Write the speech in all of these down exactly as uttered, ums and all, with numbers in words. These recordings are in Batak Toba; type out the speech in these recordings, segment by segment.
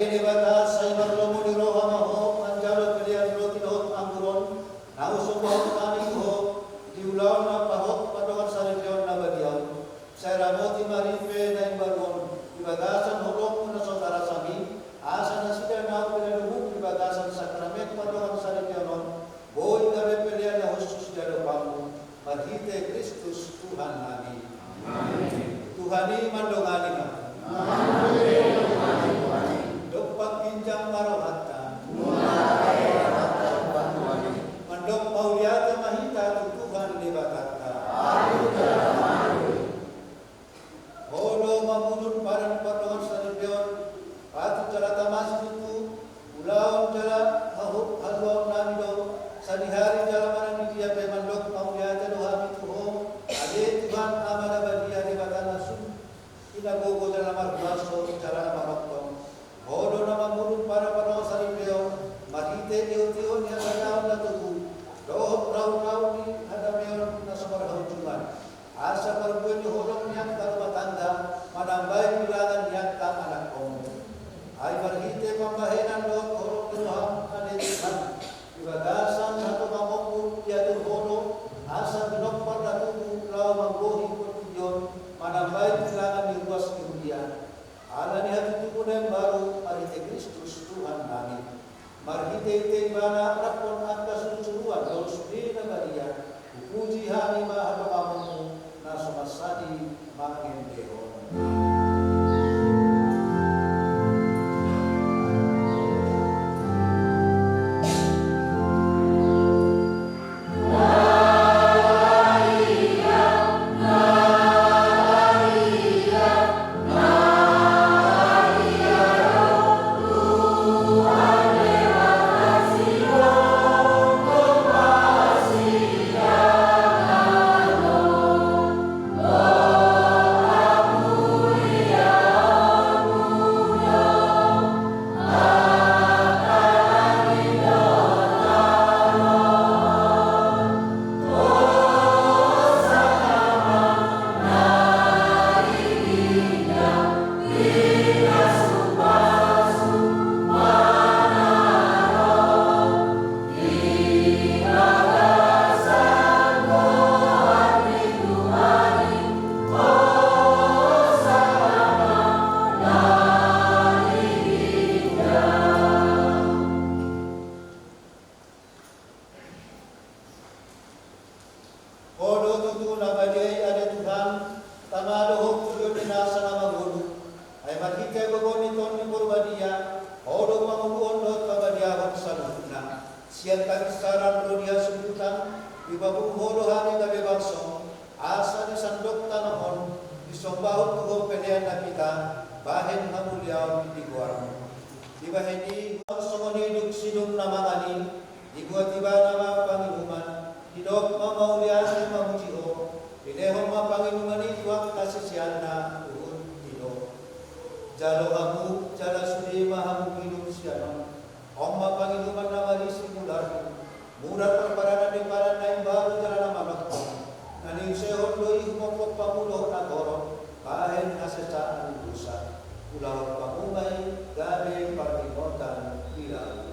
Debata, sai marlomo ni roha ma Ho manjalo pelean roti dohot anggur on, na husombahon hami tu Ho, di ulaon na pahot pardongansaripeon na badia on. Sai ramoti ma ripe na imbaru on di bagasan holong-Mu na so tarasam i, asa nasida na hupilalomu di bagasan sakramen pardongansaripeon on, boi gabe pelean na hushus di adopanMu, marhite Kristus Tuhannami. Amen. Tuhan i mandongani ma. Amen. Dompak ginjang ma rohanta. Mandok mauliate ma hita tu Tuhan Debatanta. Ho do mamulihon padan pardongansaripeon, patut jala tama situtu, ulaon jala hahu-, haluaonnami do, sadihari jala manang di dia pe mandok mauliate do hami tu Ho, ale Tuhan Ama na badia, Debata na sun, na gogo jala na marhuaso jala na manongtong. Ho do na mamulihon padan pardongansaripeon, marhite ihot-ihot ni hasadaon na togu, dohot raut-raut ni hadameon na so marhaujungan. Asa parbue ni holong ni angka rumah tangga, manambai bilangan ni angka anakkonMu. Ai marhite pambahenan dohot holong ni rohaM, ale Tuhan, di bagasan hatobangonMu diatur Ho do, asa pinompar na tubu laho manggohi portibi on, manambai bilangan ni ruas ni huria. Ala ni hatutubu na imbaru, marhite Kristus Tuhannami. Marhite-hite Ibana rap dohot angka surusuruan na sude na badia, hupuji hami ma hatobangonMu na so mansadi mangendehon. Ho do tutu na badia i, ale Tuhan, tama dohot tujuan ni nasa na mangolu. Ai marhite gogo ni Tondi Porbadia, Ho do pangoluhon dohot pabadiahon saluhutna. Sian hapinsaran ro di hasungkutan, dipabung Ho do hami gabe bangsoM, asa di sandok tano on, disombahon tu Ho pelean na hita, bahen hamuliaon di goarMu. Dibahen i, songon i dung sidung na mangan i, dibuat ibana ma panginuman, didok ma mauliate mamuji Ho, dilehon ma panginuman i tu angka siseanna, huhut didok: Jalo hamu, jala sude ma hamu minum sian on. On ma panginuman na marisi mularhu, mular parpadanan ni padan na imbaru jala na manongtong, na niusehon do i humongkop hamu dohot na torop, bahen hasesaan dosa. Ulahon hamu ma i gabe parningotan di laut.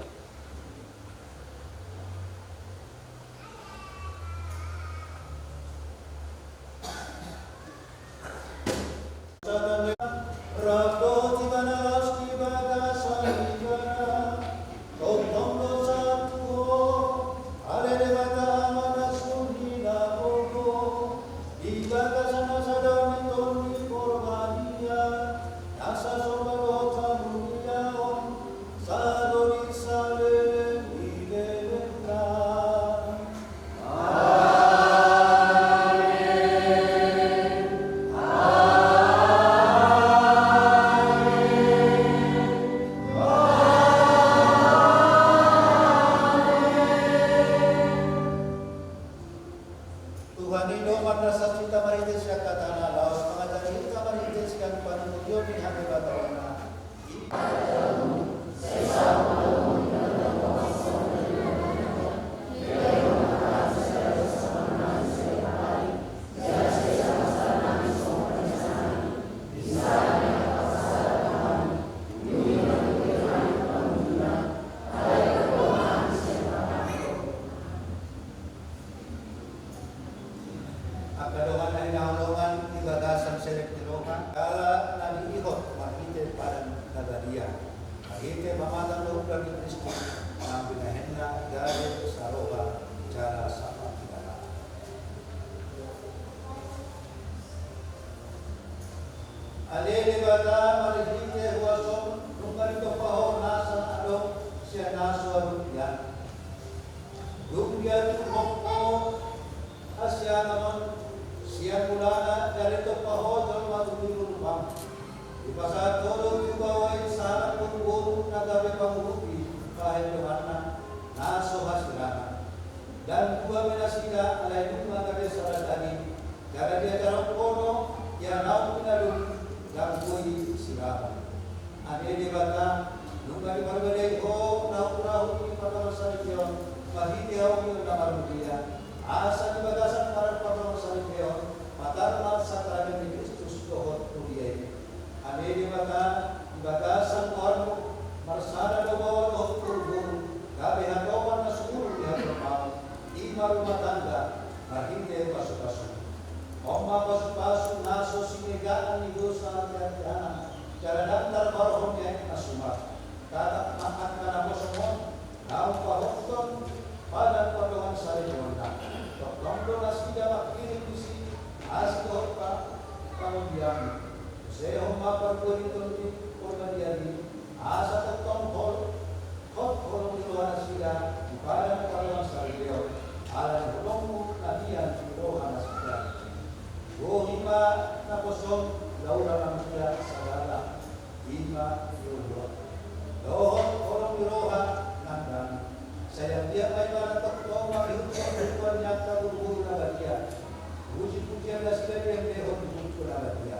Rap dohot Ibana laos di bagasan Ibana, tongtong do sahat tu Ho, ale Debata Ama na sun hinaholho, di bagasan hasadaon ni Tondi Porbadia, nasa somba Marhite pamatang dohot mudar ni Kristus, na binahenna gabe saroha jala saparsidahan. Ale Debata, marhite huaso-M nunga ditompa Ho nasa na adong sian na so adong i. Dung diaturhon Ho hasiangan on sian mulana, jala ditompa Ho jolma tu tiru rupam. Dipasahat Ho do tu baoa i sahalak boruboru na gabe pangurupi bahen donganna na so hasirangna. Ndang dua be nasida, alai nunga gabe sada daging. Jala diajarhon Ho do ia naung pinadum, ndang boi sirang. Ale Debata, nunga diparbadai Ho na umrahut ni parsaoran saripeon marhite haulion na marmulia, asa di bagasan parsaoran saripeon patar ma sakramen ni Kristus dohot huria i. Ale Debata, di bagasan goar-Mu marsada do baoa dohot boruboru gabe hatopan na sumurung di hajolmaon, i ma rumah tangga, marhite pasupasu-Mu. On ma pasupasu na so sinegaan ni dosa hatihatean, jala ndang tarparohon ni aek na sumar. Tatap ma angka naposo-M on naung pahothon padan pardongansaripeonna. Tongtong do nasida manghirim disi asi dohot pa-, pangujian. Sehon ma parbue ni Tondi Porbadia i, asa tongtong hol-, hot holong ni roha nasida di padan pardongansaripeon, ala ni holong-Mu na hian di roha nasida. Bohi ma naposo-M, laura na mulia sagala, i ma jolo dohot holong ni roha nang dame. Sai anggiat ma ibana tongtong mangihuthon hubungan ni angka boruboru na badia, pujipujian nasida diendehon di buku na badia.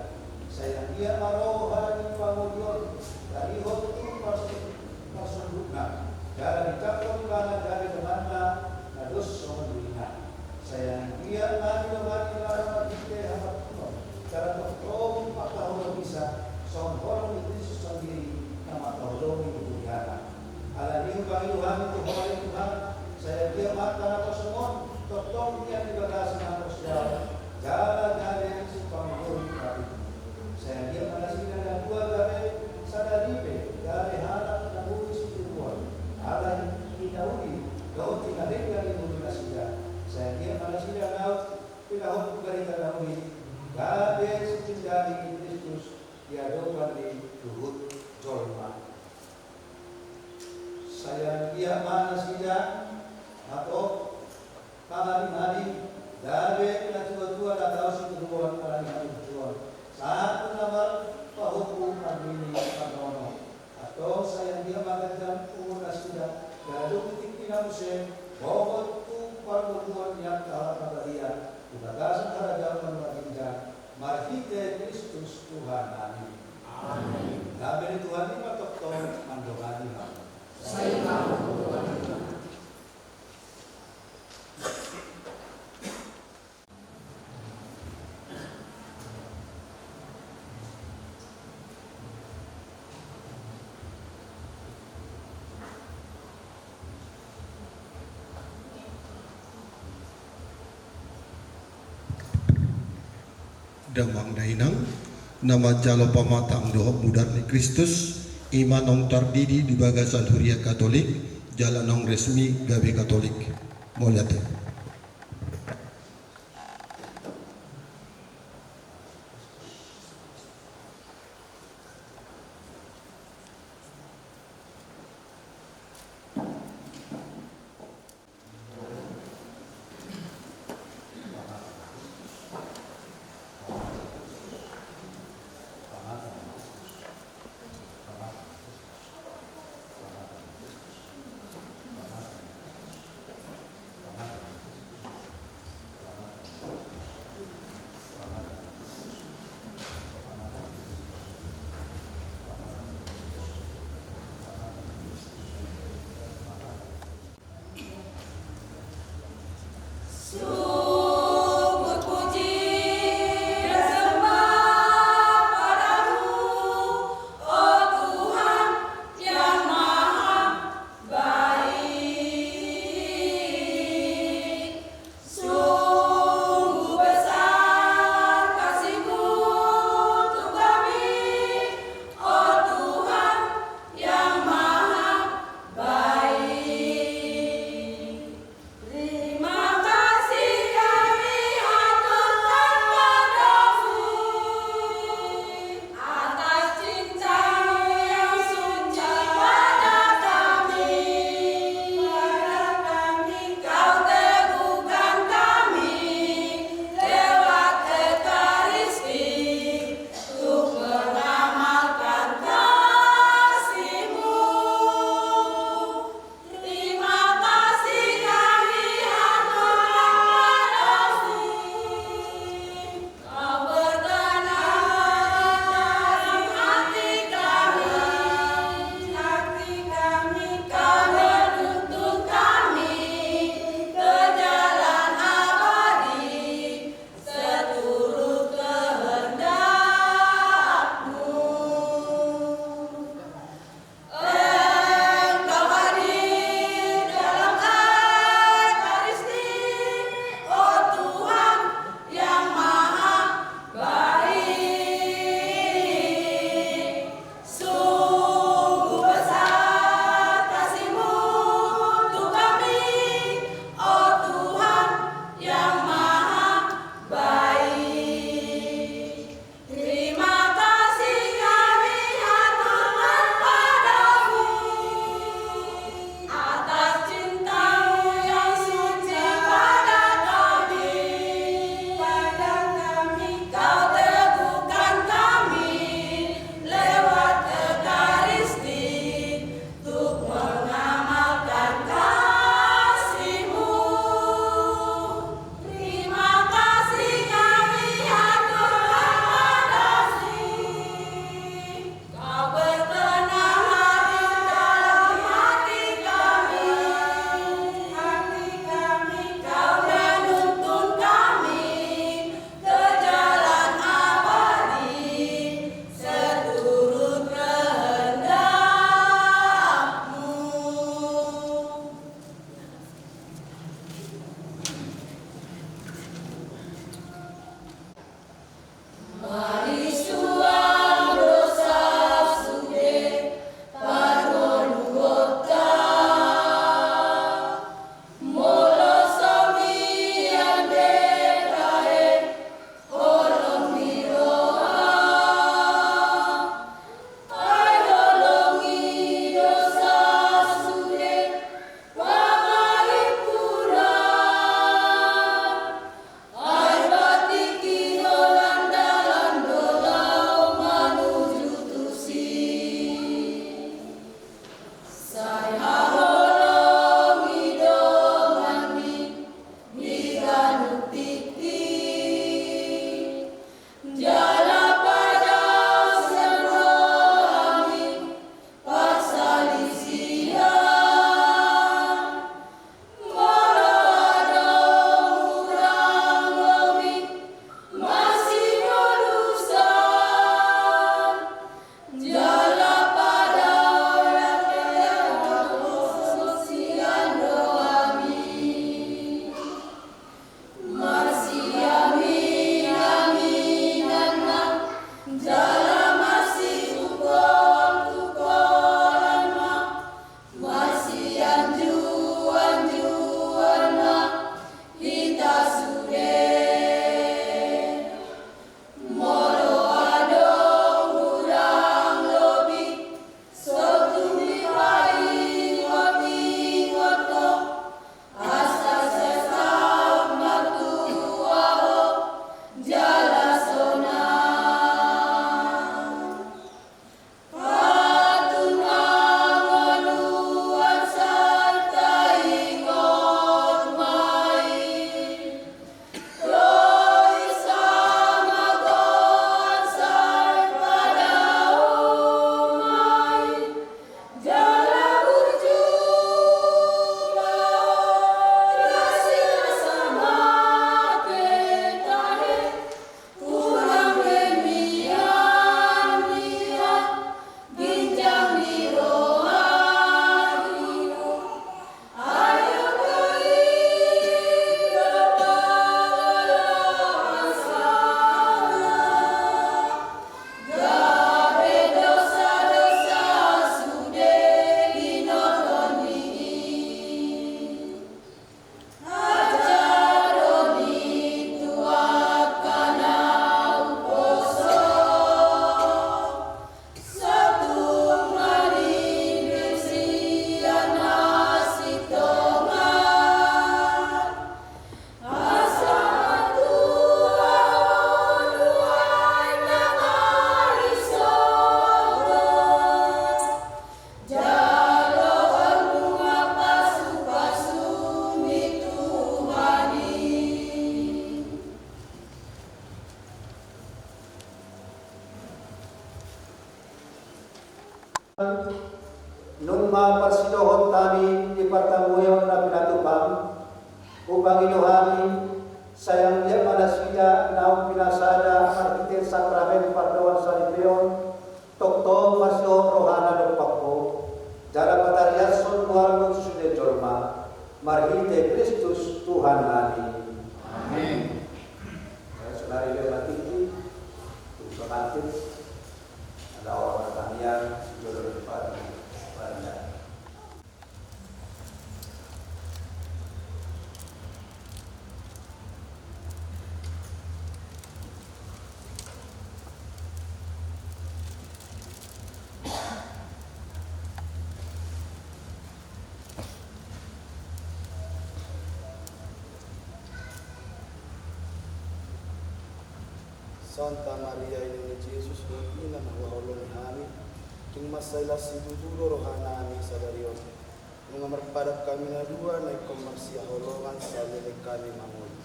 Sai anggiat ma roha ni pangoli on tarihot tu pars-, parsondukna, jala ditangkok ibana gabe donganna na dos songon dirina. Sai anggiat ma didongani ibana marhite hapangihuton, jala tongtong mangkaholongi, songon holong ni Kristus sandiri na mangkaholongi huriana. Alani i hupangido hami tu Ho ale Tuhan, sai anggiat ma angka naposo-M on tongtong hian di bagasan haporseaon, jala gabe sipangurupi. Sai anggiat ma nasida na dua gabe sada ripe, gabe halak na boi sitiruon, ala ni na uli dohot na denggan ni ngolu nasida. Sai anggiat ma nasida na pinahompu barita na uli, gabe sitindali ni Kristus di adopan ni suhut jolma. Sai anggiat ma nasida hatop, pamalingani, gabe natuatua na tau sitiruon ala ni haburjuon, sahat tu na marpahompu marnini marnono. Antong sai anggiat ma ganjang umur nasida, jala dung di tingkina muse, bohot tu parngoluan ni angka halak na badia di bagasan harajaon na ginjang, marhite Kristus Tuhannami. Amen. Dame ni Tuhan i ma tongtong mandongani hamu. Sai ma mandongani hamu. Damang dainang, na manjalo pamatang dohot mudar ni Kristus, i ma naung tardidi di bagasan huria Katolik, jala naung resmi gabe Katolik. Mauliate. Ma parsidohot hami di partamueon na pinatupam, hupangido hami, sai anggiat ma nasida naung pinasada marhite sakramen pardongansaripeon, tongtong masidohot rohana dompak Ho, jala patariashon goarMu tu sude jolma, marhite Kristus Tuhannami. Amin. Saudari dia mati, tu pengantin, ada orang bertanya, jodoh di pagi, banyak. Santa Maria, ina ni Jesus, dohot ina na huhaholongi hami, tung mansai las situtu do rohanami sadari on. Nunga marpadan hami na dua, na ingkon marsihaholongan saleleng hami mangolu.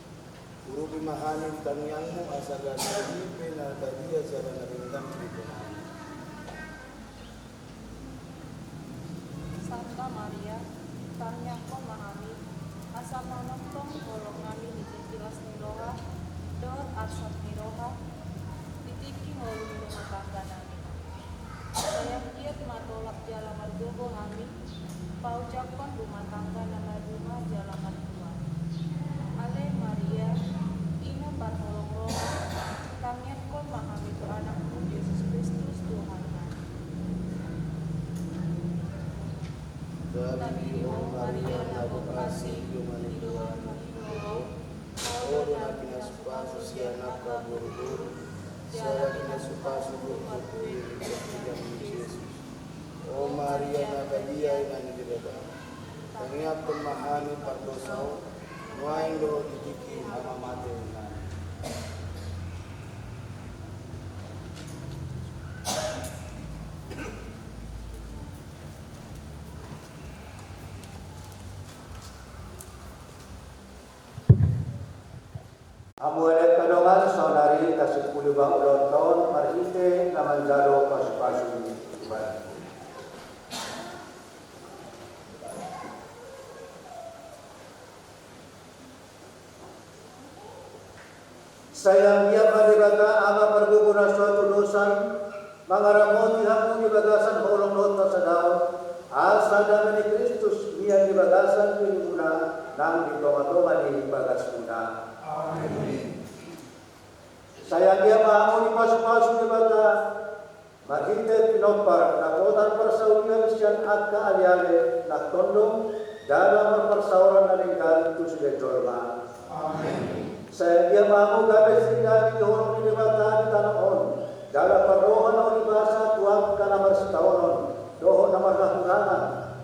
Urupi ma hami di tangiangmu, asa gabe hami pe na badia jala na rindang di tongamu. Santa Maria, tangiangkon ma hami, asa manongtong holong nami di tingki las ni roha dohot arsak ni roha, di tingki ngolu ni rumah tangga nami. Sai anggiat ma tolap jala margogo hami, paujakkon rumah tangga na maduma jala martua. Ale Maria, ina parholong roha, tangiangkon ma hami tu Anakmu Jesus Kristus Tuhannami. Tapi Ho Maria, na peras asi, di donganmu do Ho, Ho do na pinasupasu sian angka boruboru, jala pinasupasu do martua i di portibi on Jesus. O Maria na badia, ina ni Debata, tangiangkon ma hami pardosa on, nuaeng dohot di tingki hamamateon nami. Hamu angka dongan, saonari tasimpuli ma ulaonta on marhite na manjalo pasupasu ni Tuhan. Sai anggiat ma Debata Ama pargogo na so hatudosan, mangaramoti hamu di bagasan holong dohot hasadaon, asa dame ni Kristus mian di bagasan dirimuna nang di tongatonga ni bagasmuna. Amin. Sai anggiat ma hamu dipasupasu Debata, marhite pinompar na totan parsaulian sian angka aleale na tondong, jala marparsaoran na denggan tu sude jolma. Amin. Sai anggiat ma hamu gabe sirinaring di holong ni Debata di tano on, jala parroha na ulibasa tu angka na marsitaonon dohot na marhahurangan,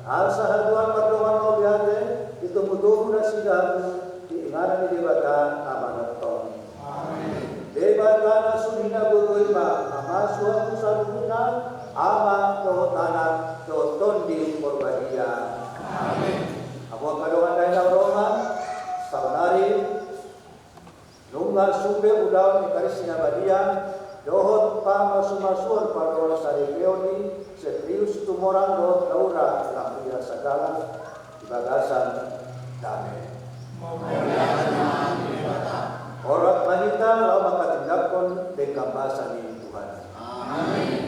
asa hatuan mardongan mauliate, ditombutombu nasida hamu di inganan ni Debata na manongtong. Amin. Debata na sun hinagogo i ma mamasu hamu saluhutna, Ama dohot Anak dohot Tondi Porbadia. Amin. Hamu angka dongan na hinaholongan, saonari nunga sude ulaon Ekaristi na badia dohot pamasumasuon pardongansaripeon ni Seprius Tumorang dohot Laura Lambia Sagala di bagasan dame. Horas ma hita laho manghatindanghon denggan basa ni Tuhan. Amin.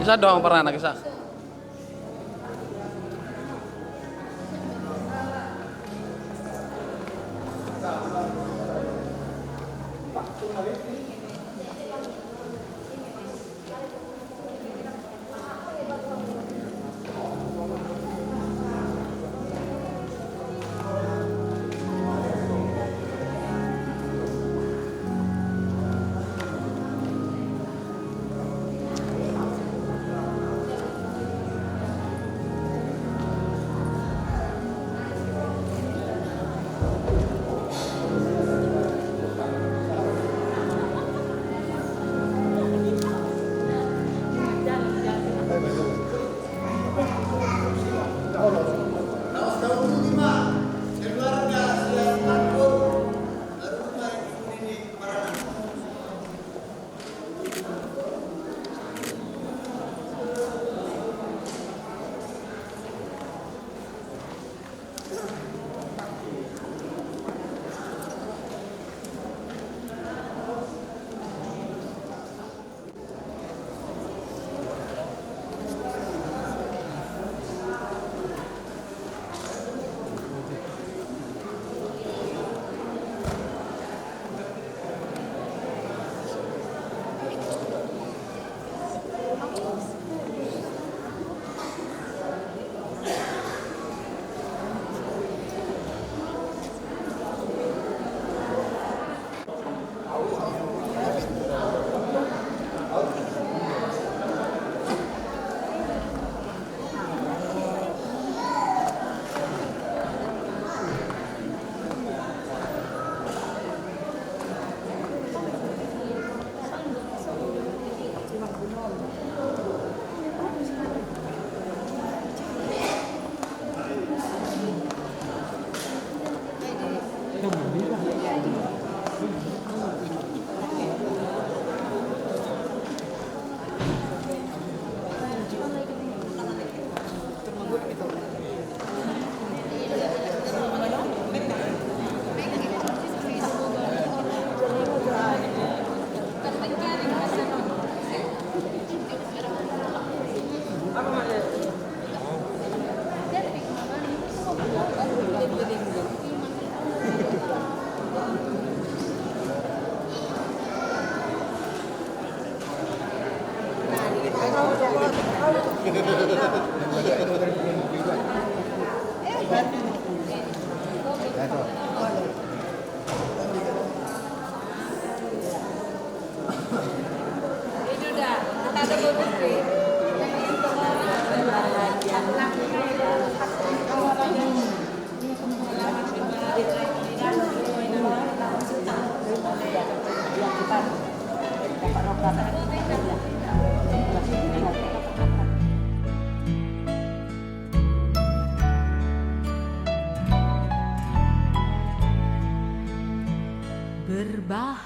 Isa dohon paranak, isa.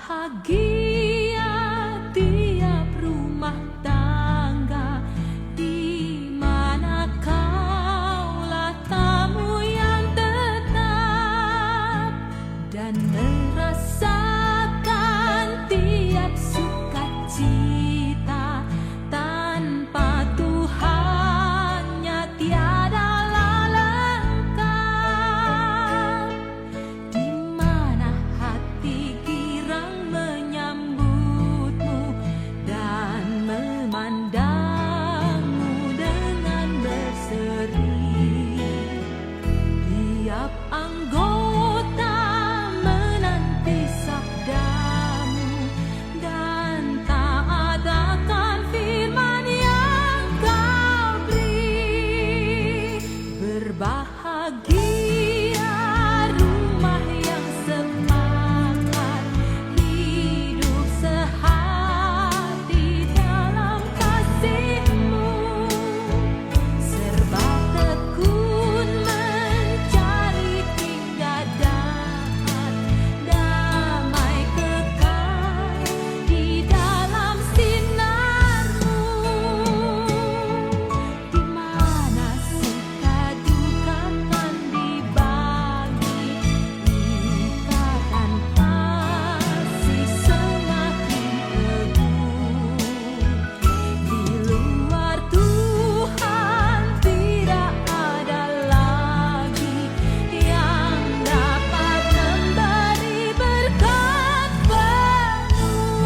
Berbahagia tiap rumah tangga di mana kaulah tamu yang tetap dan merasakan tiap sukacita. Tanpa Tuhannya tiadalah lengkap. Di mana hati girang menyambut Bahagia rumah yang sepakat, hidup sehati dalam kasih-Mu, serba tekun mencari hingga dapat damai kekal di dalam sinar-Mu. Di mana suka duka kan dibagi, ikatan kasih semakin teguh. Di luar Tuhan tidak ada lagi yang dapat memberi berkat penuh.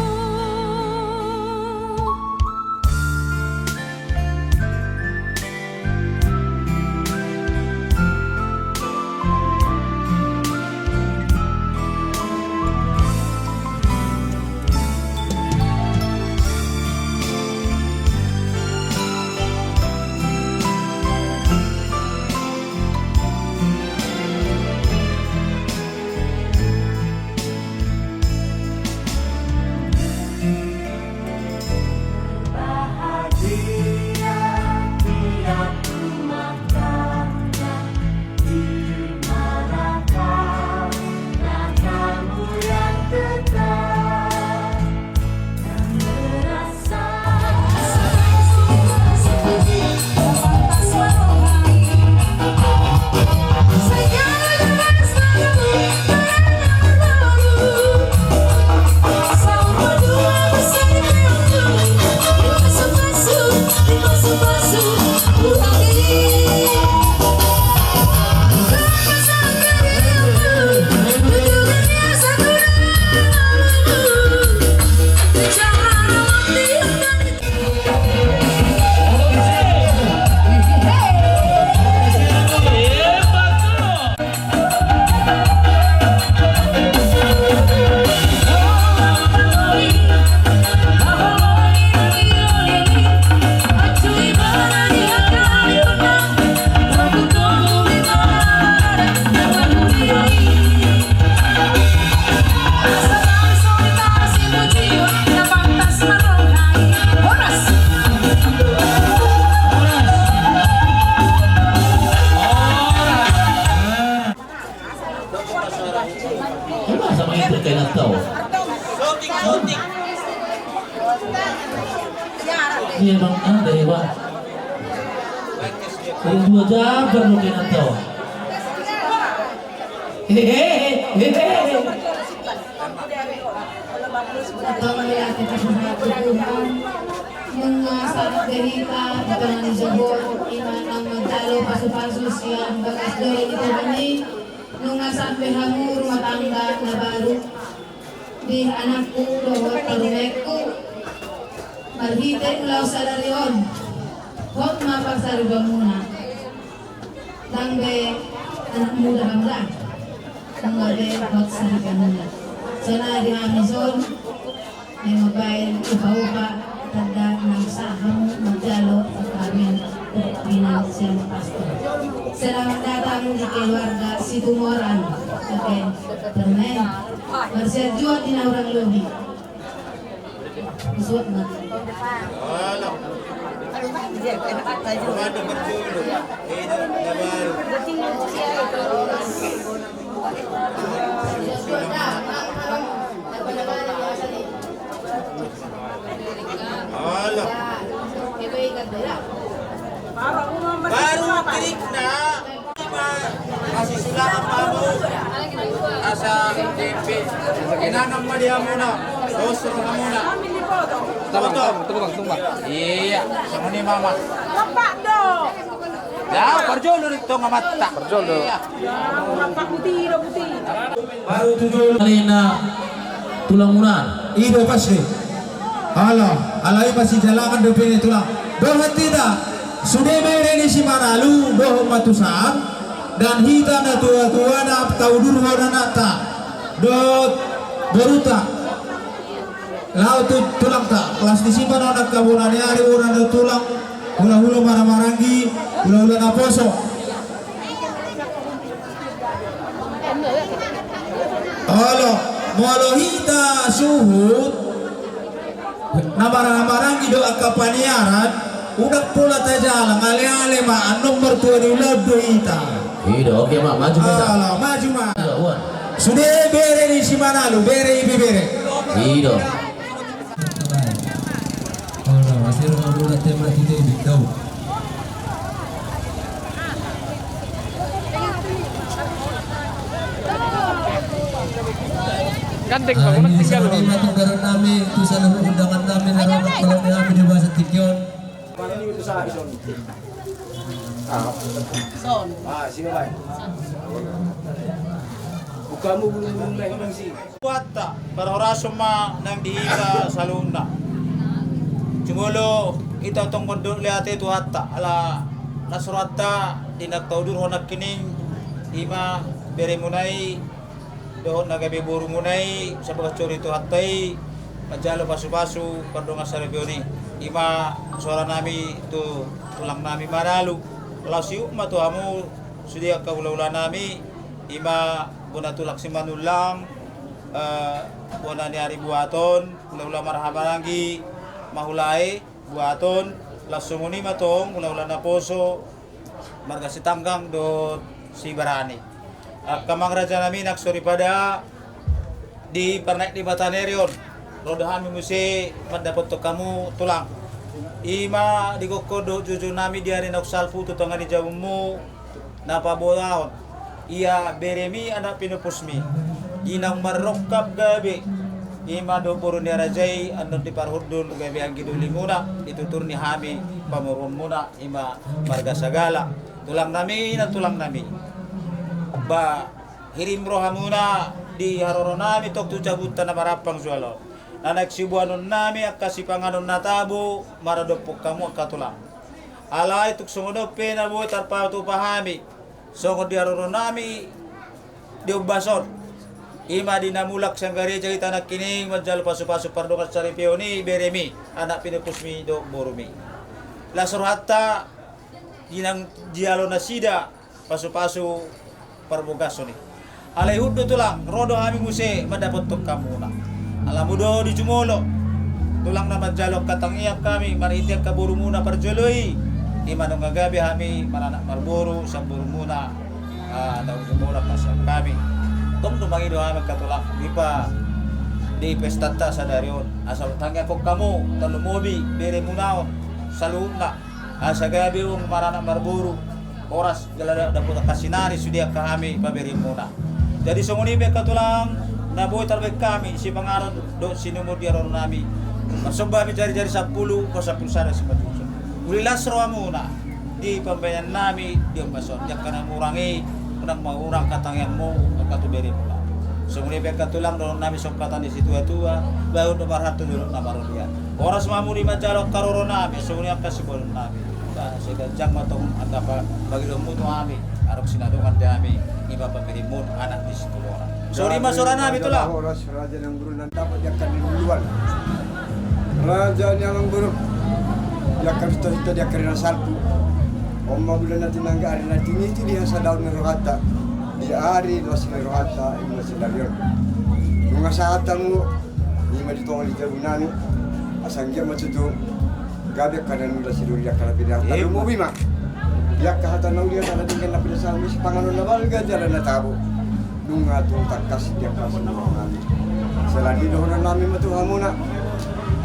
Bahagia tiap rumah tangga, di mana kau dan kamu yang tetap, yang merasa Iya, Bang, ada ya, Bang. Ada dua jam baru kena tahu. Hehehe, hehehe. Tong melihat kita semua Tuhan. Nunga sahat be hita di tonga ni jabu on, ima naung manjalo pasu-pasu sian bagas doli ni Tuhan i. Nunga sahat be hamu rumah tangga na baru. Di anakku dohot parumaenku, marhite ulaon sadari on, hot ma parsaripeonmuna. Ndang be anak muda hamu da, nunga be hot saripeonmuna. Songon i di hami on, naeng mambahen upa-upa tanda naung sahat hamu manjalo parkawin tu pina sian pastor. Selamat datang di keluarga Situmorang. Oke, permen. Marsianjuan di na hurang lobi. Suat ma. Alah. Baru tirikna. Masisulangan ma hamu. Asa tempe. Inanam ma di hamuna. Dos ro hamuna. Tunggu, tunggu, tunggu, tunggu. Iya, songon i ma. Lapak do. Jauh, parjolo di tonga mata. Parjolo. Iya. Lapak putih do, putih. Baru tu jolo. Alai na tulangmuna. I do pasti. Ala, alai masijalakan dope ni tulang. Dohot hita, sude bere ni si Maralu, dohot ma tu sahat, dan hita na tua-tua na taudurhon anakta. Dohot boruta. Laho tu tulangta, las ni siman onan ka bona ni ari, bona na tulang, hula-hula maramaranggi, hula-hula naposo. Olo, molo hita suhut na marhahamaranggi do angka paniaran, unang pola tajalang, aleale ma, annon martua ni ulaon do hita. I do, oke ma, maju ma. Olo, maju ma. Sude bere ni si Manalu, bere, ibebere. I do. Olo, masih rumah bulat tema kita ini, kau. Gandeng bangunan tinggal. Ini salam lima tonggaran nami, tu salam undangan nami, na ramah kalau ni nami di bahasa Tikion. Ah, sini, Pak. Bukamu belum, belum naik, belum sih. Tuhanta, parhorasan ma nang di hita saluhutna. Jumolo hita tong mandok mauliate tu Tuhanta, ala las rohanta di na taudurhon nangkining, i ma beremuna i dohot na gabe borumuna i, sabagas cori Tuhanta i, manjalo pasupasu pardongan saripeon i. I ma suara nami tu tulang nami Manalu, laos ihut ma tu hamu sude angka hulahula nami, i ma bona tulang Simanullang, eh, bona ni ari Buaton, hulahula marhahamaranggi, Mahulae, Buaton, laos songon i ma tong hulahula naposo, marga Sitanggang dohot Sibarani. Angka amang raja nami, nang soripada di parnaek ni Bataneri on, ro do hami muse mandapothon hamu tulang. I ma di gokhon dohot joujou nami di ari naung salpu tu tonga ni jabunmu, na paboahon ia beremi anak pinopusmi, i naung marrongkap gabe, i ma dohot boru ni raja i, annon diparhundul gabe anggi dolimuna, ditutur ni hami pamoruonmuna, i ma marga Sagala. Tulang nami, nang tulang nami, ba hirim rohamuna di haroro nami tong tu jabunta na marampang jolo on, na naeng siboanon nami angka sipanganon na tabo maradophon hamu angka tulang. Alai tung songon on pe na boi tarpatupa hami songon di haroro nami di ombas on, i ma di na mulak sian gareja hita nangkining manjalo pasupasu pardongan saripeon i beremi anak pinopusmi dohot borumi. Las rohanta di naung jalo nasida pasupasu parbogason i. Alai ihut do tulang, ro do hami muse mandapothon hamuna. Ala molo di jumolo tulang na manjalo angka tangiang hami marhite angka borumuna parjolo i, i ma nunga gabe hami maranak marboru sian borumuna, ah, na di jumolo pasahat hami. Tong do mangido hami angka tulang, i ma di pestanta sadari on, asa tangianghon hamu tarlumobi beremuna on saluhutna, asa gabe on maranak marboru, horas jala dapot angka sinari sude angka hami paberemuna. Jadi songon i pe angka tulang, na boi tarbahen hami sipanganon dohot sinumur di haroro nami, marsomba hami jarijari sampulu, dohot sampulu sada simanjujung. Uli las rohamuna di pambahenan nami di ombas on, di angka na hurang i, unang ma hurang hatangiangmu angka tu beremuna. Songon i pe angka tulang, dohonon nami songon hata ni situatua: Bagot do marhata, dolok na marolian. Horas ma hamu di manjalo angka roro nami, songon i angka siboanon nami. Ba sai ganjang ma tong angka pangidoanmu tu hami, adong sinadongan di hami, i ma paberemuna anak ni situbuan. Songon i ma suara nami tulang. Horas, raja ni amangboru, na dapot di angka ni luluan, raja ni amangboru, di angka ni hita, di angka ni na salpu. On ma bulan na tinangga, ari na tiniti di hasadaon ni rohanta, di ari las ni rohanta, i ma sadari on. Nunga sahat hamu, i ma di tonga ni jabu nami, asa anggiat ma tutu gabe angka na niula sidoli angka na pinasahat. Tarlumobi ma di angka hata na uli, hata na denggan, na pinasahat, sipanganon na balga jala na tabo. Nunga tung tangkas di angka sumurung nami. Sala ni dohonon nami ma tu hamuna,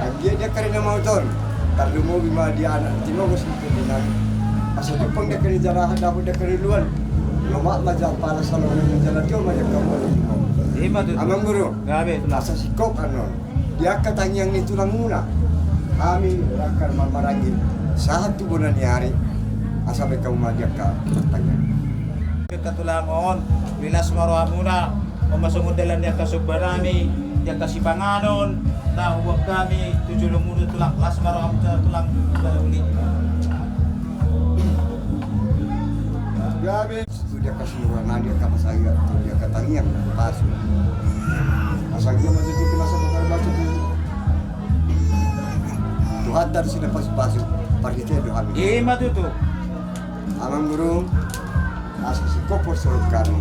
anggiat di angka ari na maut on, tarlumobi ma di anak tinogos ni tondi nami, asa jumpang di angka ni jala aha dapot di angka ni luluan. Lomak ma jala pala, salongan ma jala tio ma di angka mula. I ma tutu. Amangboru, gabe tulang. Asa singkop annon, di angka tangiang ni tulangmuna, hami rangkar marhahamaranggi sahat tu bona ni ari, asa bahen hamu ma di angka tangiang. Angka tulang on, uli las ma rohamuna. On ma songon dalan ni angka somba nami, di angka sipanganon na huboan hami tu jolomuna tulang, las ma rohamuna tulang. Uli. Gabe. Tu di angka sumurung nami, di angka pasahat, tu di angka tangiang, pasu. Asa anggiat ma tutu pinasa bakal baca tu Tuhanta do sina pasupasu, parhitean do hami. I ma tutu. Amangboru, asa singkop parsaoran nami,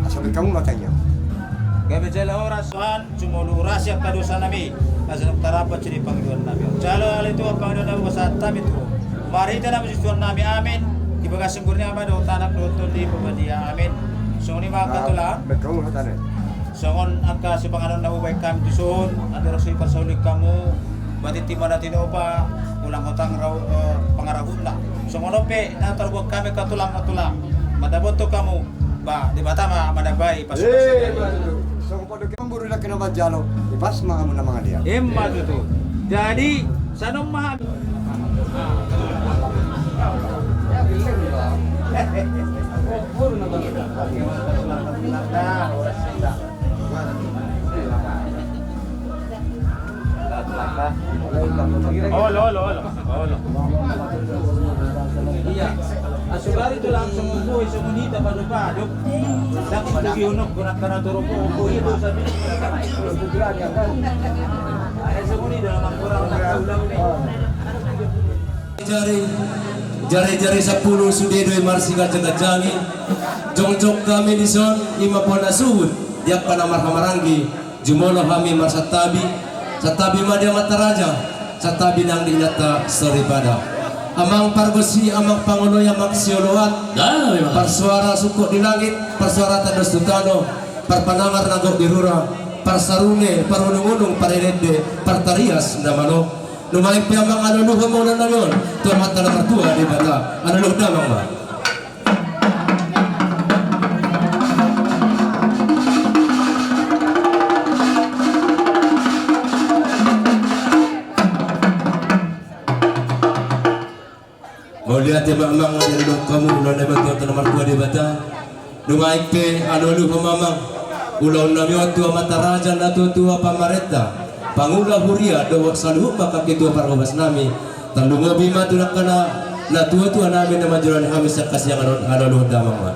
asa bahen hamu ma tangiang. Gabe jala horas Tuhan, jumolo rasa angka dosa nami, asa tarapati di pangidoan nami. Jalo ale Tuhan pangidoan nami, pasahat hami tu marhite na masitua nami, amin. Di bagasan goar ni Ama dohot Anak dohot Tondi Porbadia, amin. Songon i ma angka tulang. Betul, betul. Songon angka sipanganon na hubaen hami tuson, andorang so diparsaulian hamu, batinti ma na tinopa, ulang hotang rau, eh, pangarahutna. Songon on pe na tarbuat hami angka tulang, angka tulang. Mandapothon hamu, ba, Debata ma manambai pasupasu. Eh, betul. Songon podo ke memburu laki na manjalo, ipas ma hamu na mangaliat. Emma tutu. Jadi, sanon ma hami. Olo, olo, olo, olo. Iya. Asubari tu langsung buhi songon hita palu-palu. Dak tu gionok guna kana toro buhi tu sabi. Ada songon hita dalam kurang ulang ni. Jari, jari-jari sampulu sude do i marsiganjang-ganjangi. Jongjong hami dison, i ma bona suhut di angka na marhahamaranggi. Jumolo hami marsantabi. Santabi ma di amanta raja, santabi nang di inanta soripada. Amang pargonsi, amang pangoloi, amang sioloan. Parsuara sungkot di langit, parsuara tandos tu tano. Parpanangar na gok di rura, parsarune, parunung-unung, parelende, partarias na malo. Nuaeng pe amang, aluluhon ma ulaon nami on tu Amanta na martua Debata. Aluluhon damang ma. Mauliate ma amang, aluluhon hamu ulaon nami on tu Amanta na martua Debata. Nuaeng pe aluluhon ma amang ulaon nami on tu amanta raja, na tua-tua pamarenta, pangula huria dohot saluhut ma angka ketua parhobas nami. Tarlumobi ma tu angka na tua-tua nami na manjalo hami sian hasiangan on, aluluhon damang ma.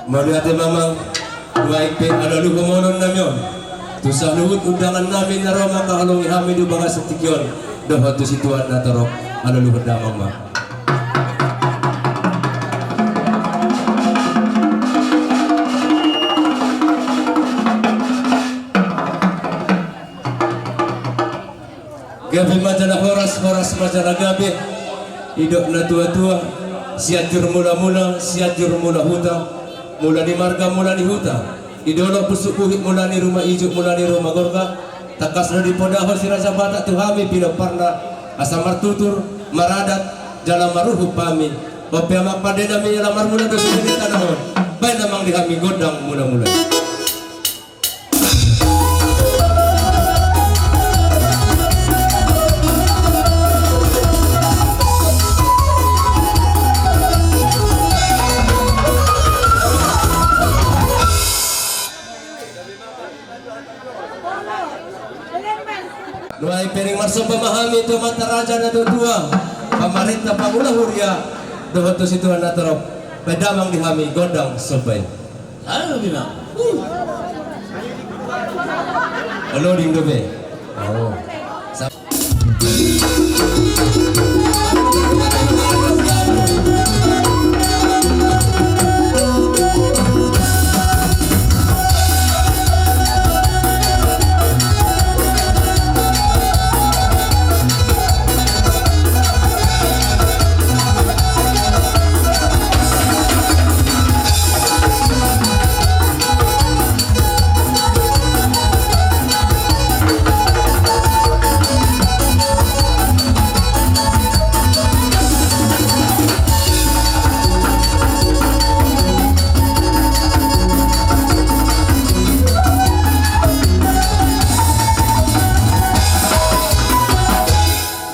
Mauliate ma amang, nuaeng pe aluluhon ma ulaon nami on tu saluhut undangan nami na ro mangkaholongi hami di bagasan tingki on dohot tu situan na torop, aluluhon damang ma. Gabe ma jala horas, horas ma jala gabe. Didok na tua-tua, Sianjur Mula-mula, Sianjur mula huta, mula ni marga, mula ni huta. Di dolok Pusuk Buhit, mula ni ruma ijuk, mula ni ruma gorga. Tangkas do dipodahon si Raja Batak tu hami pinomparna, asa martutur, maradat, jala maruhum hami. On pe amang pande nami, jala marmula do sude di tano on. Baen amang di hami gondang mula-mula. Nuaeng pe naeng marsomba ma hami tu amanta raja na tua-tua, pamarenta, pangula huria, dohot tu situan na torop. Baen damang di hami gondang somba i. Alo, bina. Uh. Alo, ding dope. Oh. Sa-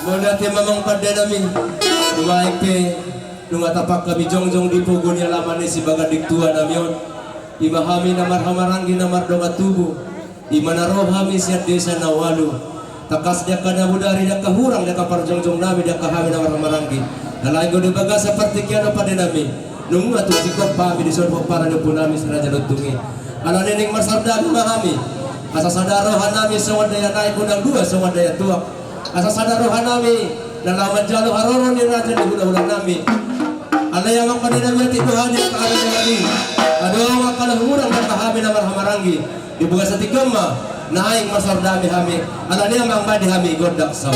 Mauliate ma amang pande nami. Nuaeng pe nunga tapak hami jongjong di pogu ni alaman ni sibaganding tua nami on. I ma hami na marhahamaranggi na mardongan tubu. I ma na ro hami sian desa na ualu. Tangkas di angka na bodari, di angka hurang, di angka parjongjong nami, di angka hami na marhahamaranggi. Alai anggo di bagasan partingkian on pande nami, nunga tung singkop hami dison pomparan ni ompu nami si Raja Lontung i. Alani i naeng marsardadu ma hami. Asa sada roha nami songon daya naek, gondang dua songon daya tuak. Asa sada roha nami na laho manjalo haroro ni raja ni hulahula nami. Alai amang pande nami, atik do hami angka anak ni hami. Adong angka na hurang dan hami na marhahamaranggi. Di bagasan tingki on ma naeng marsaor dame hami. Alani amang, bahen hami gondang saut.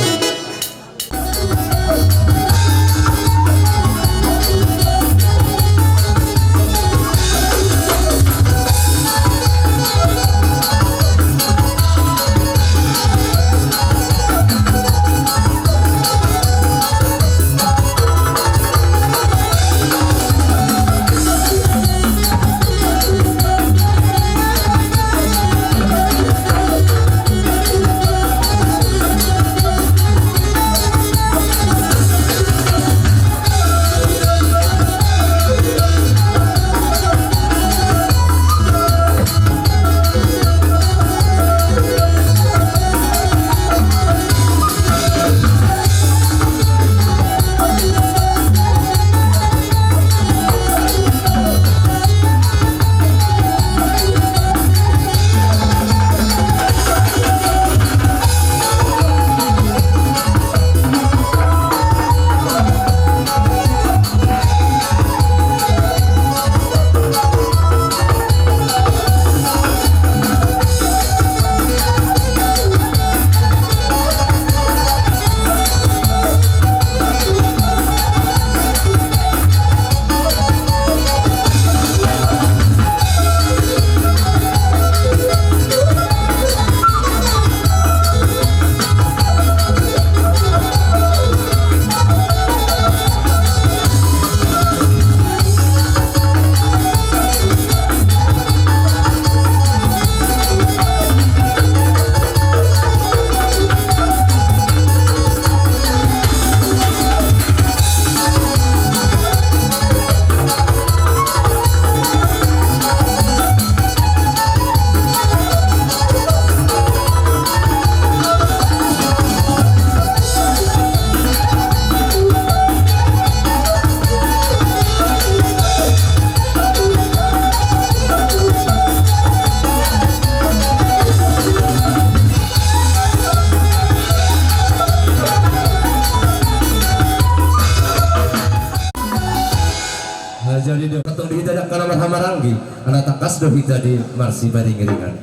Nah, jadi do, antong di hita angka na marhahamaranggi, ala tangkas do hita di marsiparingiringan.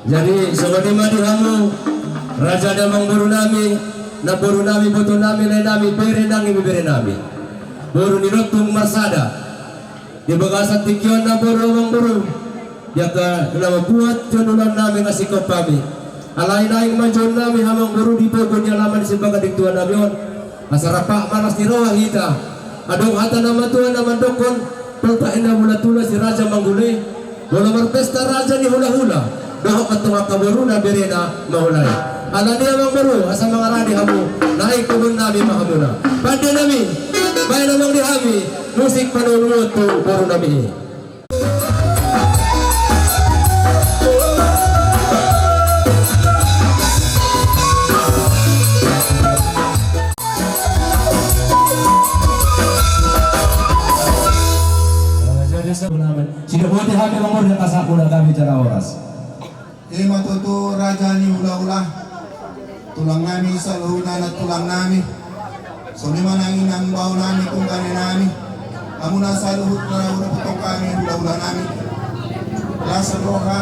Jadi songon i ma di hamu raja ni amangboru nami, namboru nami, iboto nami, lae nami, bere nami, ibebere nami, boru ni lontung marsada. Di bagasan tingki on, namboru, amangboru, di angka na mambuat joloan nami na singkop hami. Alai naeng ma joloan nami, amangboru, di pogu ni alaman ni Simbaganding tua nami on, asa rap marlas ni roha hita. Adong hata na matua na mandokkon: Poltak inna mula tula, si raja manggule. Molo marpesta raja ni hulahula, dohot antong angka boruna, berena mangulai. Alani, amangboru, asa mangarade hamu, naeng pogu nami ma hamuna. Pande nami, baen amang di hami musik panoluan tu boru nami i. Jadi, sidok boti hami mangorda kasak mula kami cara oras. Ima tutu raja ni hulahula, tulang nami saluhutna, nantulang nami. Songon i ma nang inang bao nami, tunggane nami. Hamuna saluhutna na huruputong hami hulahula nami. Las roha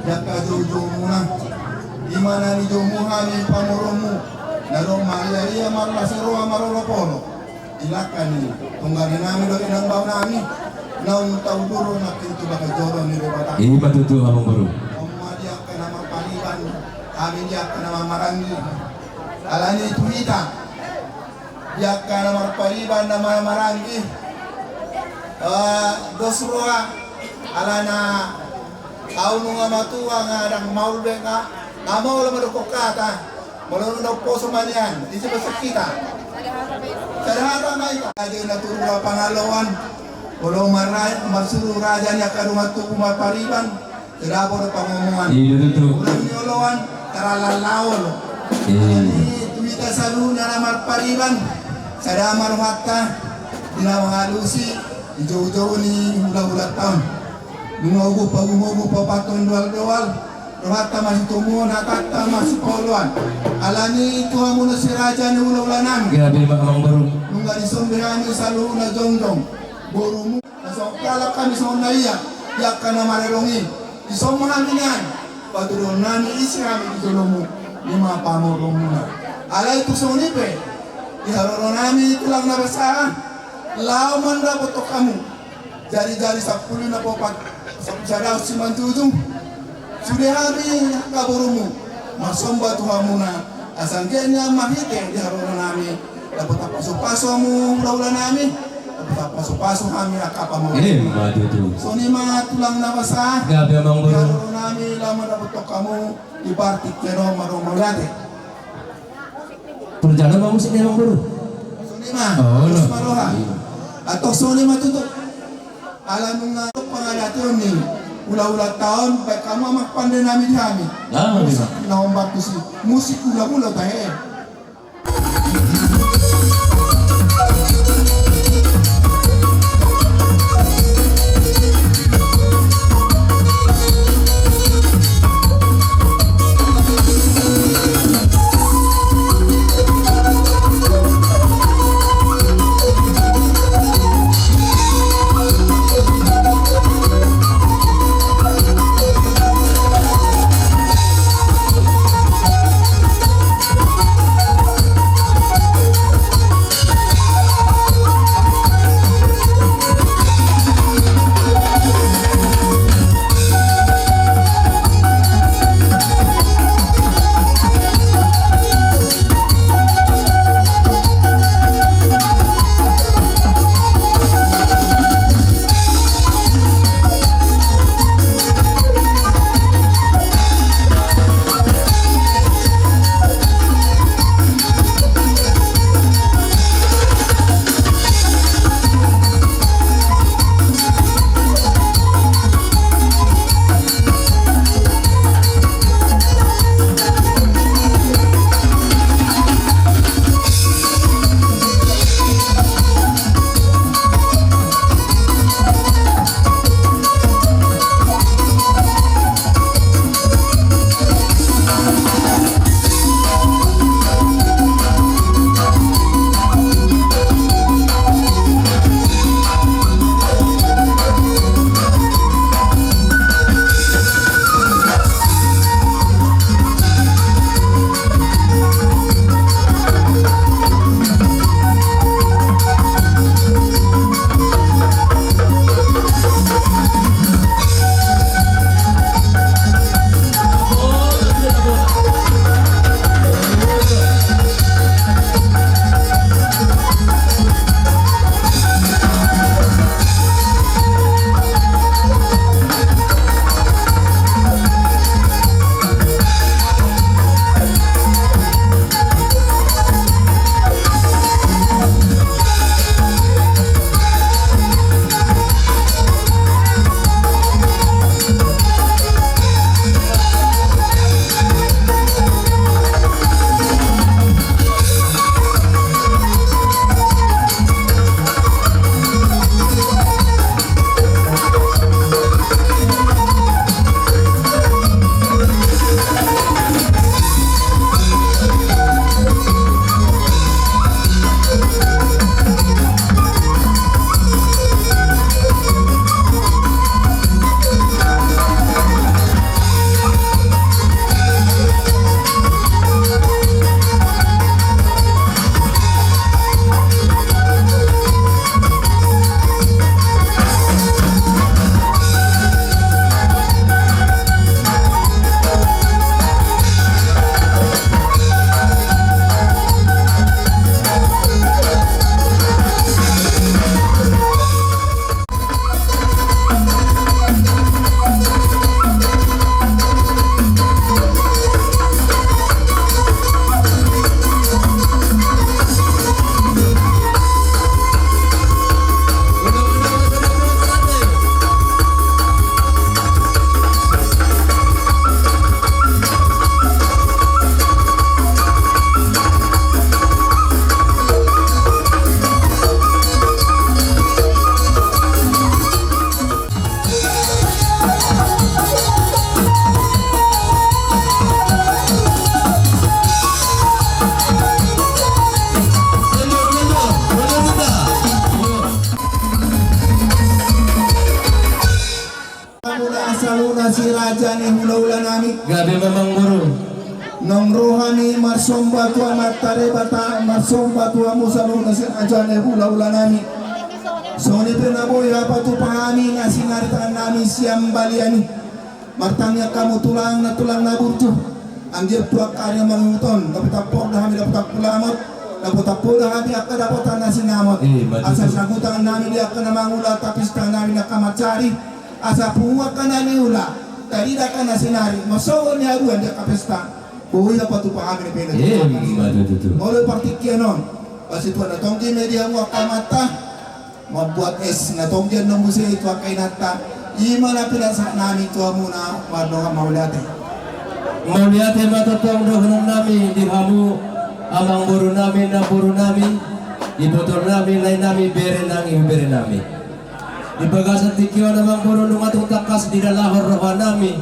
di angka joujoumuna. Ima na nijoumu hami pamoruonmu, na dohot marria-ria, marlas roha, marolopolop. Di langka ni tunggane nami dohot inang bao nami, naung taudur nangkin tu bagas joro ni Debata. Ima tutu, amangboru. On ma di angka na marpariban, hami di angka na marhahamaranggi. Alani tu hita, di angka na marpariban, na marhahamaranggi, eh, dos roha, alana ahu nunga matua, nga ndang maol be, nga, nga maol mandokkon hata. Molo nunga poso ma nian, ise pe sahita. Sada hata ma hita. Adi na turura pangaloan. Molo marra-, marsuru raja ni angka dongan tubu marpariban, sada pe do pangomoan. Iya, tutu. Molo ni oloan, taralala olo. Iya. Jadi, tu hita saluhutna na marpariban, sada ma rohanta, di na mangalusi di joujou ni hulahulanta on. Nunga ugup pagumogup, papaton doaldoal, Rohanta masitomuon, hatanta masipaoloan. Alani i tu hamu na si raja ni hulahula nami. Gabe ma amang boru. Nunga dison be hami saluhutna jongjong. Borumu, na so halak hami songon na ia, di angka na marerong i. Dison ma hami nian, patuduhon nami ise hami di jolomu, i ma pamoruonmuna. Alai tung songon i pe, di haroro nami tulang na basa, laho mandapothon hamu. Jari-jari sampulu na popat, sampulu sada simanjujung. Sude hami angka borumu, marsomba tu hamuna, asa anggiat nian marhite di haroro nami, dapot pasu-pasu hamu hulahula nami, dapot pasu-pasu hami angka pamoruon. Ima tutu. Songon i ma tulang na basa. Gabe amang boru. Di haroro nami laho mandapothon hamu, di partingkian on ma adong mauliate. Turjalo ma musik ni amang boru. Songon i ma. Oh, no. Terus ma roha. Antong songon i ma tutu. Ala nunga pangalateon ni hulahulanta on, baen hamu amang pande nami di hami. Nah, musik na hombar tusi. Musik hulahula tahe. Raja ni hulahula nami. Gabe ma amangboru. Naung ro hami marsomba tu Amanta Debata, marsomba tu hamu saluhutna sian raja ni hulahula nami. Songon i pe na boi hupatupa hami na sinari tangan nami sian balian i. Martangiang hamu tulang na, tulang na burju. Anggiat tu angka na mangihuthon, dapotan poda hami dapotan palamot, dapotan poda hami angka dapotan na sinamot. Eh, betul. Asa sagutangan nami di angka na mangula, tapis tangan nami di angka mansari. Asa pungu angka na niula, tarida angka na sinari, marsogot ni haduan di angka pesta. Boi hupatupa hami na pena. Eh, betul, betul. Molo partingkian on, pasituan na tonggi ma di hamu angka amanta. Mambuat es na tonggi annon muse i tu angka inanta. I ma na pinasahat nami tu hamuna, mardongan mauliate. Mauliate ma tongtong dohonon nami di hamu, amangboru nami, namboru nami, iboto nami, lae nami, bere nami, ibebere nami. Di bagasan tingki on amangboru, nunga tung tangkas didalahon roha nami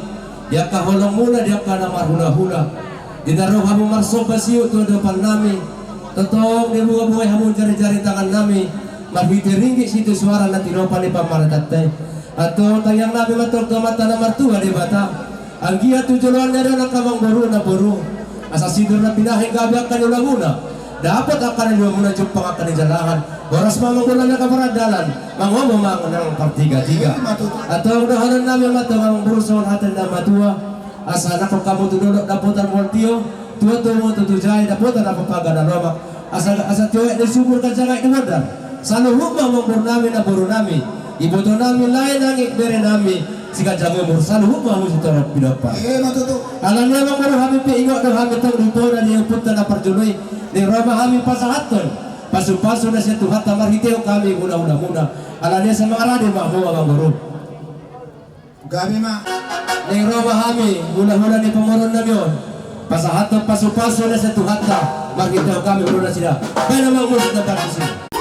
di angka holongmuna, di angka na marhulahula. Di na ro hamu marsomba siuk tu adopan nami, tongtong dibuga-bugai hamu jari-jari tangan nami, marhite ringgit sitio suara na tilopa ni pamaretanta i. Antong tangiang nami ma tongtong tu Amanta na martua Debata. Anggiat tu joloan ni ari on angka amangboru, namboru, asa sinur na pinahan gabe angka ni ulamuna, dapot angka na niulamuna, jumpang angka ni jalahan. Horas ma amangboru nami angka parandalan, mangomo ma nang partiga-tiga. Antong dohonon nami ma tongtong amangboru songon hata ni na matua. Asa nangkok hamu tu dolok dapotan mual tio, tua tu mual tutu jai dapotan na papaga na lomak. Asa, asa tio aek ni sumur, ganjang aek ni bondar. Saluhut ma amangboru nami, namboru nami, iboto nami, lae nami, bere nami, siganjang umur saluhut ma hamu sitorop pinompar. Alani i amangboru, hami pe ingot do hami tong di bona ni ompunta na parjolo i. Naeng ro ma hami pasahathon pasupasu na sian Tuhanta marhitehon hami hulahulamuna. Alani i asa mangarade ma hamu amangboru. Gabe ma. Naeng ro ma hami hulahula ni pamoruon nami on, pasahathon pasupasu na sian Tuhanta marhitehon hami hulahula nasida. Baen ma musik na parjolo i.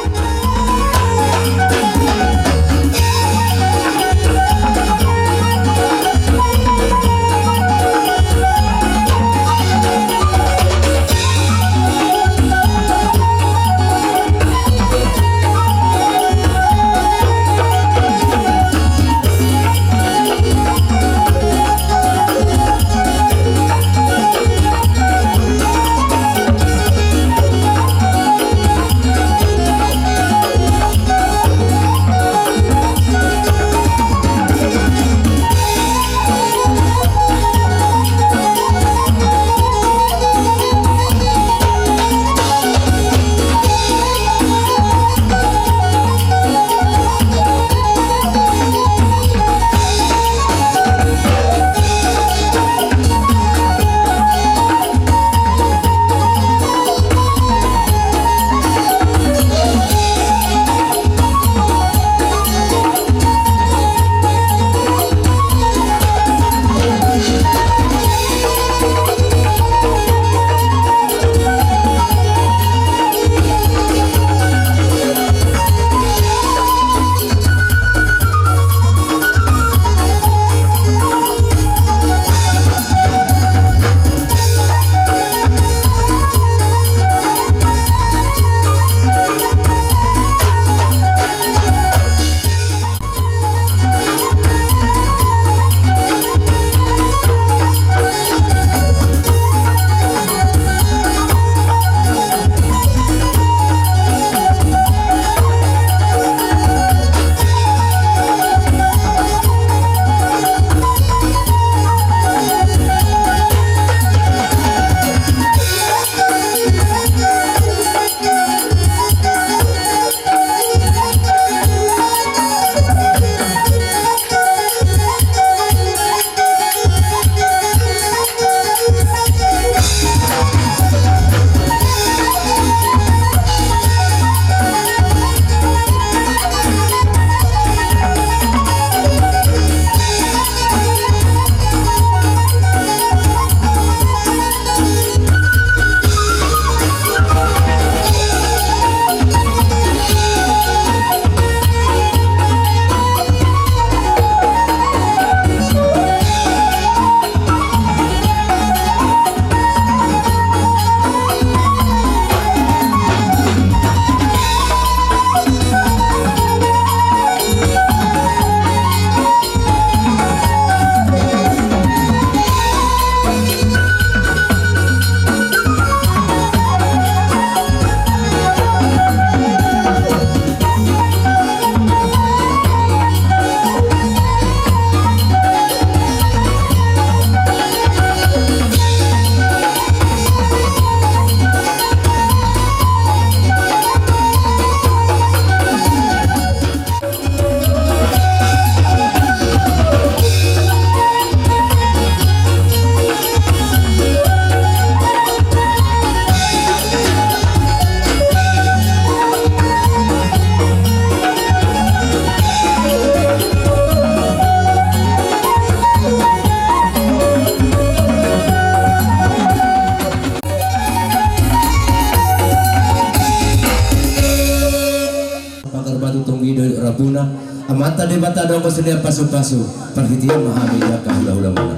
Tuna, Amanta Debata do anggo songon i pasupasu, parhitean ma hami di angka hulahulamuna.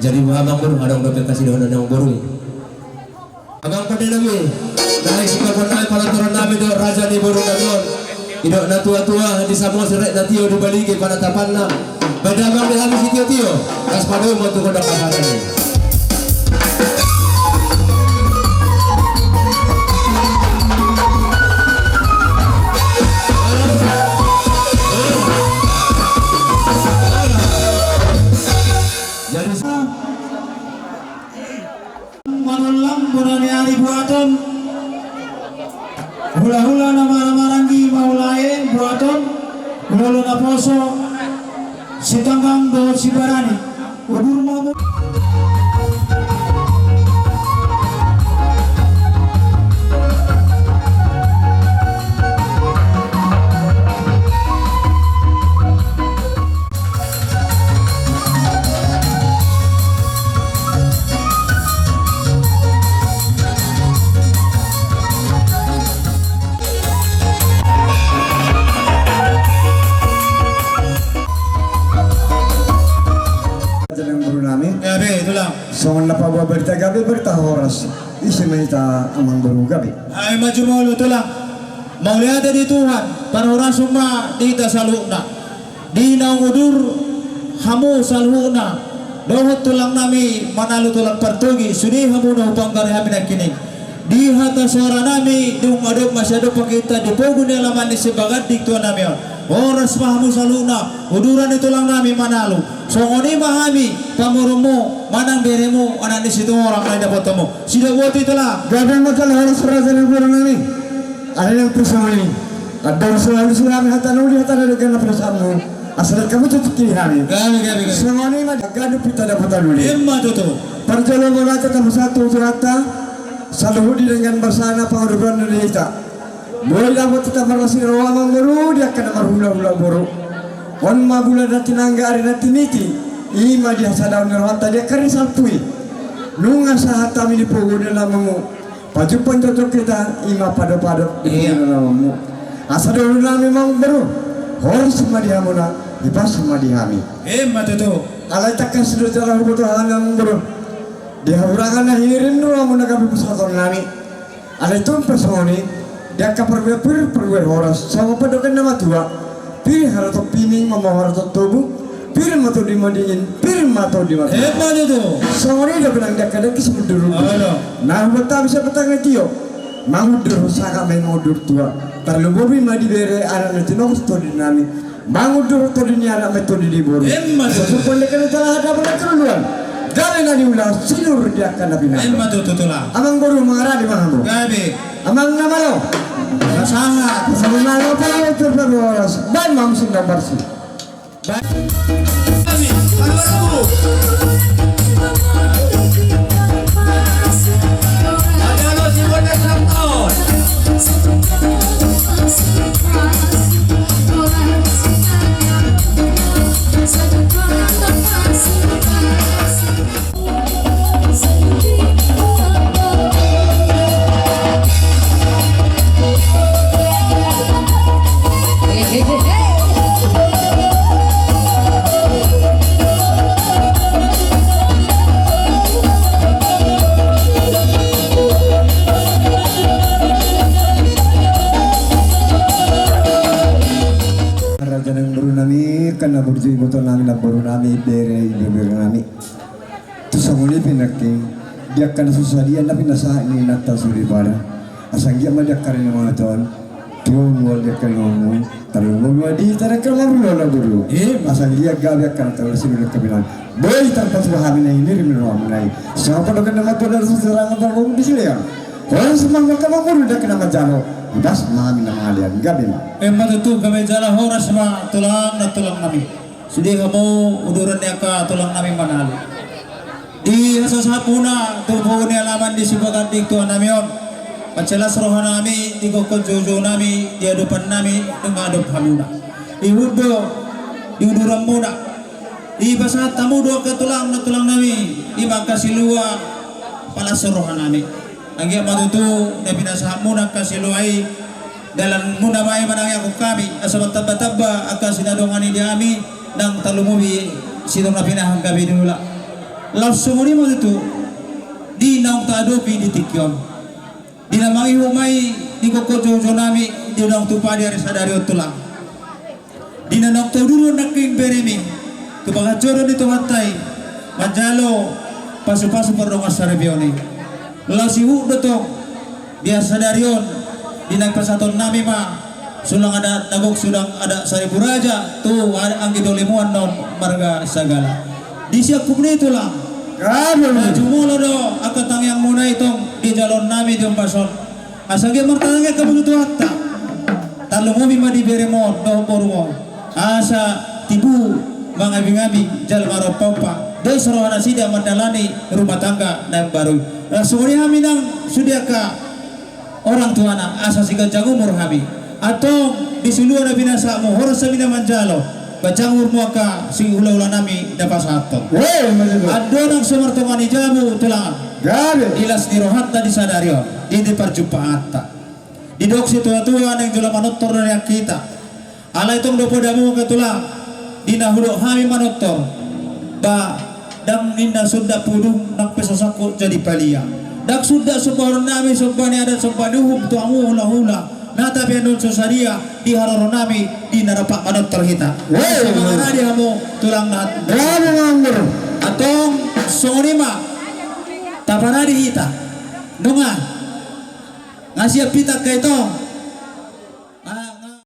Jadi boha amang boru, adong dope hasidohonon ni amang boru i? Amang pande nami, na i sipabuan nami, palantoron nami dohot raja ni boru nami on. Didok na tuatua, di Samosir aek na tio, di Balige panatapanna. Baen damang di hami sitiotio, laos padomu tu gondang pasahaton i. Jadi, Manollang bona ni ari buaton. Hulahula na marhahamaranggi ma ulaon buaton. Hulahula naposo, sitanggang dohot sibarani. Udur ma. Gabe, tulang. Songon na paboa barita gabe, barita horas. Ise ma hita amang boru gabe. Ai ma jumolo, tulang. Mauliate di Tuhan, parhorasan ma di hita saluhutna. Di naung udur hamu saluhutna, dohot tulang nami Manalu, tulang Partogi, sude hamu na hupanggari hami nangkining. Di hata soara nami, dung adong masiadopan hita di pogu ni alaman ni Sibaganding tua nami on. Horas ma hamu saluhutna, uduran ni tulang nami Manalu. Songon i ma hami pamoruonmu, manang beremu, anak ni Situmorang na didapotmu. Sidok boti, tulang. Gabe ma, tulang, horas raja ni boru nami. Alai nang tu songon i, andor selalu si hami hata na uli, hata na denggan na pinasahatmu. Asa denggan hamu tu tingki hami. Gabe, gabe, gabe. Songon i ma, gabe hita dapotan uli. Emma tutu. Parjolo mauliate tapasahat tu Tuhanta, saluhut di denggan basa na panguduran ni hita. Boi dapot hita marlas ni roha amang boru, di angka na marhulahula boru. On ma bulan na tinangga, ari na tiniti. I ma di hasadaon ni rohanta di angka ari na salpu i. Nunga sahat hami di pogu ni alamanmu. Pajumpang jotjot hita, i ma padopadop di pogu ni alamanmu. Asa dohonon nami amang boru, horas ma di hamuna, ipas ma di hami. Emma tutu. Alai tangkas do jala huboto hami amang boru, di hahurangan na hirim ni rohamuna gabe pasahaton nami. Alai tung pe songon i, di angka parbue pir, parbue horas, songon pandohan ni na matua. Pir haraton pining, mambahen haraton tobu. Pir ma tondi madingin, pir ma tondi matogu. Emma tutu. Songon i do benang di angka dengki simundur-undur. Na huboan hami sian batang na tio. Mangundur sangap ma i mangundur tua. Tarlumobi ma di bere anak na tinongos tondi nami. Mangundur tondi ni anak ma i tondi ni boru. Emma tutu. Sosok pondok na tala hada pernah keluluan. Gabe na niula sinur di angka na pinangan. Emma tutu, tulang. Amang boru, mangarade ma hamu. Gabe. Amang na malo. Pasahat. Amang na malo, pasahat, terparoras. Baen ma hamu sindang barsi. Baen. Gabe. Pasahat. Ada lo si Bondan Sabtaon. Raja nang boru nami, kan na burju iboto nami, na boru nami, bere, bere nami. Tu songon i pe nangkin, di angka na so sadia na pinasahat ni inanta soripada. Asa anggiat ma di angka ari na mangihut on, tubu mual di angka na mangihut, tarlumobi ma di hita angka na marhulahula boru. Asa anggiat gabe angka na taula sinurat kamilan. Boi tarpatua hami na hinirim ni rohamuna i. Songon pandohan ni na matua, andor selalu serangan tarlumobi di silean. Horas ma angka na mangihut, di angka na manjalo. Ipas ma hami na mangalean, gabe ma. Emma tutu, gabe jala horas ma tulang, na tulang nami. Sude hamu uduran ni angka tulang nami Manalu. Di hasasahatmuna tu pogu ni alaman ni Sibaganding tua nami on. Mansai las roha nami, di gokhon joujou nami, di adopan nami, dung adop hamuna. Ihut do, di uduranmuna. Dipasahat hamu do angka tulang, na tulang nami, i ma angka silua, palas roha nami. Anggiat ma tutu, na pinasahatmuna angka silua i. Dalan muna ma i manangiangkon hami asa martamba-tamba angka sinadongan i di hami nang tarlumobi sitorop na pinahan hami di hula. Laos songon i ma tutu di naung taadopi di tingki on. Di na mangihut ma i di gokhon joujounami di naung tupa di ari sadari on tulang. Di na naung tauduron nangkin beremi tu panganjolon ni Tuhanta i manjalo pasu-pasu pardongansaripeon i. Laos ihut do tong di ari sadari on di na pasahatonnami ma sulang adat na gok sulang adat Saribu Raja tu anggi dolimuan non marga Sagala. Di siangkup ni tulang. Jumolo do angka tangiangmuna i tong di jaloonnami di ombas on. Asa anggiat martangiang hami tu Tuhanta. Tarlumobi ma di beremon dohot borumon asa tibu mangabing-abing jala marompa-ompa dos rohanasida mandalani rumah tangga na imbaru i. Laos songon i hami nang sude angka orang tuana asa siganjang umur hami. Antong di silua na pinasahatmu horas hami na manjalo ganjang umurmu angka sihula-hulanami na pasahathon. Andorang so martonga ni jabu tulang. Di las ni rohanta di sadari on di parjumpaanta. Didok situa-tua naeng jolo manortor do nian hita. Alai tong do poda muna tulang di na hudok hami manortor. Ba ndang ninna sundat pudung nang pe so sangkut jadi palia. Ndang sundat sombaonnami somba ni adat somba ni uhum tu hamu hula-hula na tapian on so sadia di haroronami di na rap manortor hita. Mangaradi hamu tulang na. Antong songon i ma taparadi hita. Nunga. Nga siap hita angka i tong.